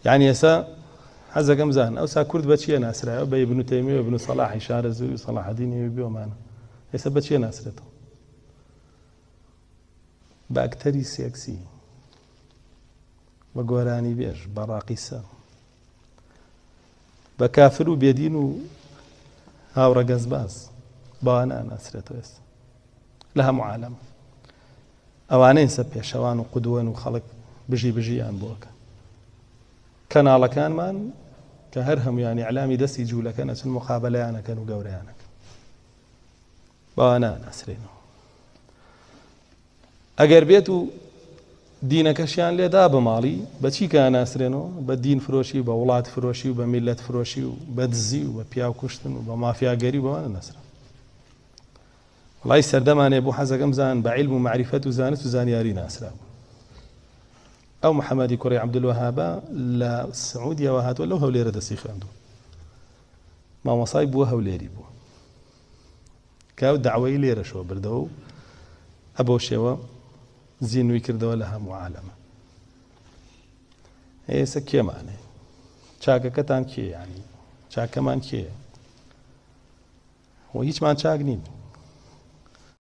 یعنی ئێستا حەزەکەم زان ئەوسا کورد بە چیە ناسرایەوە بە ئیبن تەیمیە و ئیبن سەلاحی شارەزووری و سەلاحەدینی ئەیوبی ئەمانە ئێستا بە چیە ناسرێتەوە؟ بە ئەکتەری سێکسی، بە گۆرانیبێژ، بە ڕاقیسە، بە کافر و بێدین و هاوڕەگەزباز بەوانە ناسرێتەوە ئێستا لە هەموو عالەم. ئەوانە ئێستا پێشەوان و قودوەن و خەڵک بژی بژیان بۆکە. کەناڵەکانمان کە هەر هەمویان ئیعلامی دەستی جوولەکەن ئەچن مقابەلەیانەکەن و گەورەیانەکەن. بەوانە ناسرێنەوە. ئەگەر بێت و دینەکەشیان لێدا بماڵی بەچی کە ناسرێنەوە؟ بە دین فرۆشی و بە وڵات فرۆشی و بە میلەت فرۆشی و بە دزی و بە پیاو کوشتن و بە مافیاگەری و بەوانە ناسرێن. وەڵای سەردەمانێ بوو حەزەکەم بزانن بە عیلم و مەعریفەت و زانست و زانیاری ناسرابوو. ئەو محەمەدی کوڕی عەبدولوەهابە لە سعودیەوە هاتووە لەو هەولێرە دەستی خوێندوو. مامۆسای بووە هەولێری بووە. کە ئەو دەعوەی لێرەشەوە بردەوە و ئەبەو شێوە زینووی کردەوە لە هەموو عالەمە. ئێستا کێمانێ؟ چاکەکەتان کێ ینی؟ چاکەمان کێیە؟ و هیچمان چاک نین.